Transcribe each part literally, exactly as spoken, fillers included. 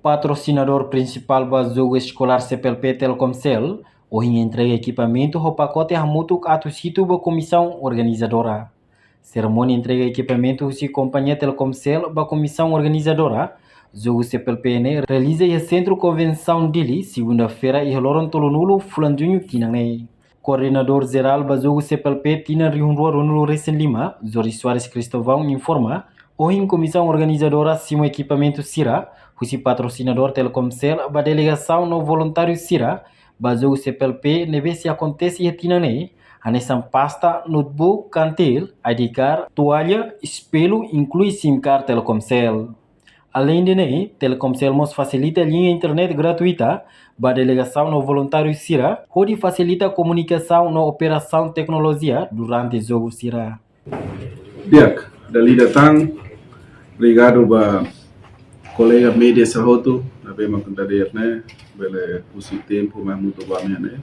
Patrosinadór prinsipál ba jogu eskolár C P L P Telkomcel, ohin entrega ekipamentu ho pakote hamutuk atus hitu ba komisaun organizadora. Serimónia entrega ekipamentu husi kompañia Telkomcel ba komisaun organizadora jogu C P L P ne'e realiza iha Sentru Konvensaun Dili, segunda-feira iha loron tolunulu fulan juñu tinan ne'e. Koordenadór Jerál ba jogu C P L P tinan rihun rua ruanulu resin lima, Jorge Soares Cristóvão informa, ohin komisaun organizadora simu ekipamentu sira husi patrosinadór Telkomcel ba delegasaun no voluntáriu sira ba jogu C P L P ne'ebé sei akontese iha tinan ne'e, hanesan pasta, notebook, kantil, I D card, toalla, espellu, inklui SIM card Telkomcel. Aleinde ne'e, Telkomcel mós fasilita liña internet gratuita ba delegasaun no voluntáriu sira, hodi fasilita komunikasaun no operasaun teknolojia durante jogu sira. Di'ak, dala ida tan, obrigadu ba kolega média sira hotu, ne'ebé mak dadeer ne'e, bele husu tempu mai hamutuk ba ami ne'e.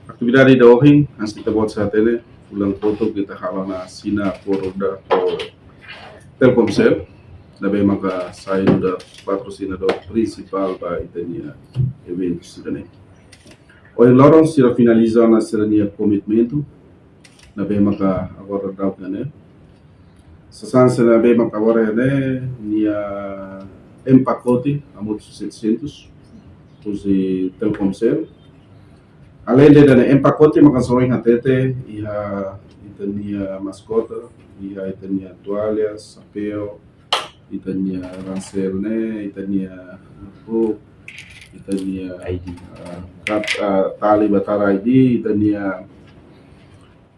Atividade ida ohin, hanesan ita-boot sira hatene, fulan kotuk ita halo ona asina akordu ho Telkomcel, ne'ebé maka sai nu'udar patrosinadór prinsipál ba ita-nia eventu sira ne'e. Ohin loron sira finaliza ona sira-nia komitmentu, ne'ebé maka agora daudaun ne'e. Sasán sira ne'ebé maka agora ne'e, nia M pakote, hamutuk setecentos, husi Telkomcel. Aleinde ida-ne'e M pakote maka só iha hatete, iha ita-nia maskota, iha ita-nia toalla, xapeu, ita-nia ransel ne'e, ita-nia notebook, ita-nia I D. Ah, kat-, ah, tali ba tara I D, ita-nia,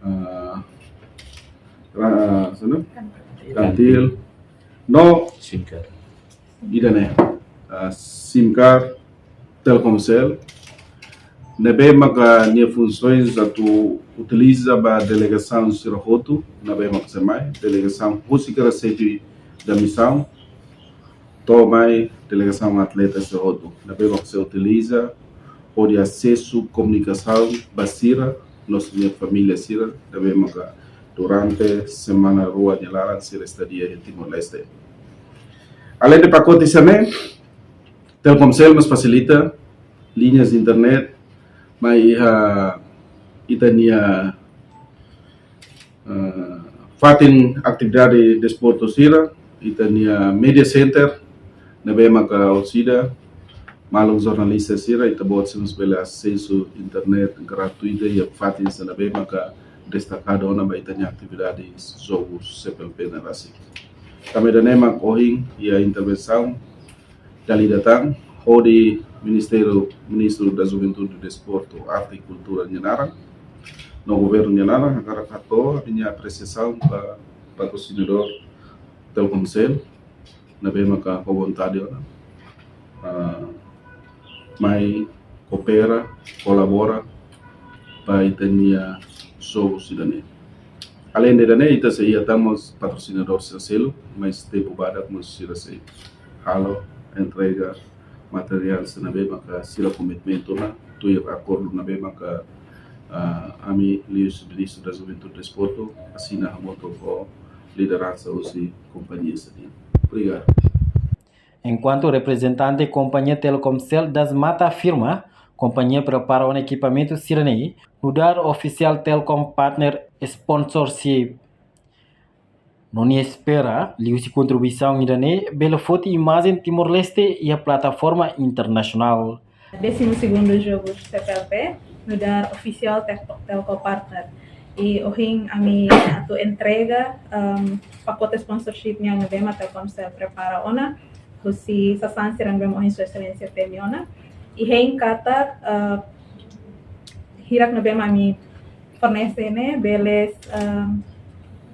ah, ra-, ah, sana? Kantil. No, SIM card. Ida-ne'e, ah, SIM card Telkomcel, ne'ebé maka nia funsoens atu utiliza ba delegasaun sira hotu, ne'ebé maka sei mai, delegasaun husi kada xefe da misaun, to'o mai delegasaun atleta sira hotu, ne'ebé maka sei utiliza, hodi asesu komunikasaun ba sira, no sira-nia família sira, ne'ebé maka durante semana rua nia laran sira estadia iha Timor-Leste. Aleinde pakote sira-ne'e, Telkomcel mós fasilita liñas internet mai iha ita-nia, eh, fatin atividade desportu sira, ita-nia media center, ne'ebé maka orsida, maluk jornalista sira, ita-boot sira mós bele asesu internet gratuita iha fatin sira ne'ebé maka destakadu ona ba ita-nia atividade jogu C P L P ne'e rasik. Tanba ida-ne'e mak ohin iha intervensaun dala ida tan, hodi Ministériu, Ministru da Juventude, Desportu, Arte i Kultura nia naran, no Governu nia naran, hakarak hato'o ami-nia apresiasaun ba patrosinadór Telkomcel, ne'ebé maka ho vontade ona, ah, mai koopera, kolabora, ba ita-nia jogu sira-ne'e. Aleinde ida-ne'e, ita sei iha tan mós patrosinadór sira seluk, mas tempu badak mós sira sei halo, entrega materiál sira ne'ebé maka sira komitmentu ona, tuir akordu ne'ebé maka, ah, ami liuhusi Ministru da Juventude, Desportu, asina hamutuk ho lideransa husi kompañia sira-nian. Obrigadu. Enkuantu reprezentante kompañia Telkomcel Das Mata afirma, kompañia prepara ona ekipamentu sira-ne'e nu'udar official Telkom partner sponsorship. No nia espera, liuhusi kontribuisaun ida-ne'e, bele foti imajen Timor-Leste iha plataforma internasionál. Décimo segundo Jogos C P L P, nu'udar official Tel-, Telkom partner. I ohin ami atu entrega, ehm, pakote sponsorship nian ne'ebé mak Telkomcel prepara ona, husi sasán sira ne'ebé mak ohin Sua Exelénsia temi ona. I hein katak, eh, hirak ne'ebé mak ami fornese ne'e, bele, ehm,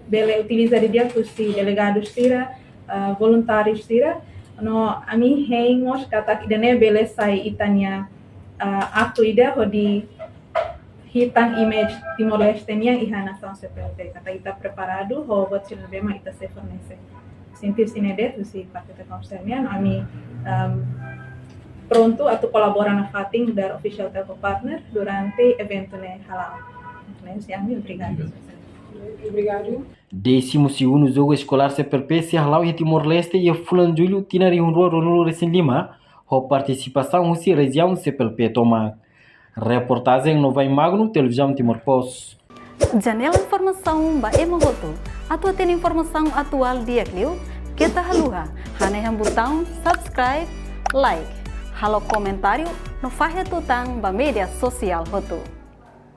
bele utiliza didi'ak husi delegadu sira, eh, voluntáriu sira. No ami hein mós katak ida-ne'e bele sai ita-nia, eh, atu ida hodi hetan image Timor-Leste nian iha nasaun C P L P. Katak ita preparadu ho buat sira ne'ebé mak ita sei fornese. Sentidu sira-ne'e de'it husi parte Telkomcel nian, ami, ehm, prontu atu kolabora nafatin nu'udar official Telkom partner durante eventu ne'e hala'o. Ne'e husi ami, obrigadu. Obrigadu. Décimo segundo Jogu Eskolár C P L P sei hala'o iha Timor-Leste iha fulan Jullu tinan rihun rua ruanulu resin lima, ho partisipasaun husi rejiaun C P L P tomak. Reportajen Novai Magno, Televizaun Timor Post. Janela informasaun ba ema hotu. Atu hatene informasaun atuál di'ak liu, keta haluha hanehan butaun subscribe, like, halo komentáriu no fahe tutan ba média sosiál hotu.